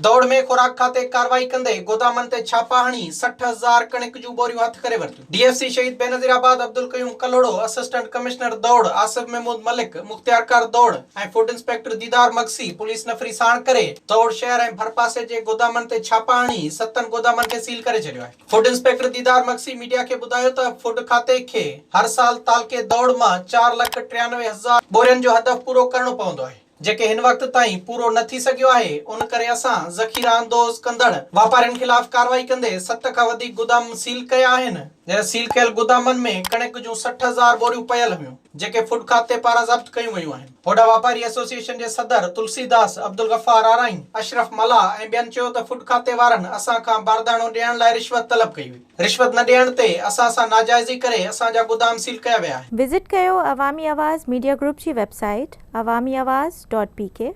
دوڙ ۾ خوراڪ کاتي ڪارروائي ڪندي گودامن تي ڇاپا هڻي 60 هزار ڪڻڪ جون ٻوريون هٿ ڪري ورتيون. D F C Shaheed Benazirabad Abdul Qayyum Kalhoro, assistant commissioner Dor Asif Mahmood Malik, مختيارڪار Dor ۽ food inspector Didar Magsi police نفري ساڻ ڪري دوڙ شهر ۽ ڀرپاسي جي گودامن تي ڇاپا هڻي ستن گودامن کي سيل ڪري ڇڏيو آهي. Food inspector Didar Magsi media کي ٻڌايو ته فوڊ کاتي کي هر سال تعلقي دوڙ مان 4,93,000 ٻورين جو هدف پورو ڪرڻو پوندو آهي. جيڪي هن وقت تائين پورو نه ٿي سگهيو آهي، ان ڪري اسان ذخيره اندوز ڪندڙ واپارين خلاف ڪارروائي ڪندي ست کان وڌيڪ گودام سيل ڪيا آهن، جڏهن سيل ڪيل گودامن ۾ ڪڻڪ جون 60 هزار ٻوريون پيل هيون، جيڪي فوڊ کاتي پاران ضبط ڪيون ويون آهن. هوڏانهن واپاري ايسوسيئيشن جي صدر تلسي داس، عبدالغفار آرائين، اشرف ملاح ۽ ٻين چيو ته فوڊ کاتي وارن اسان کان بارداڻو ڏيڻ لاء رشوت طلب ڪئي هئي، رشوت نه ڏيڻ تي اسان سان ناجائزي ڪري اسان جا گودام سيل ڪيا ويا آهن. وزٽ ڪيو عوامي آواز ميڊيا گروپ جي website Awami Awaz dot P K.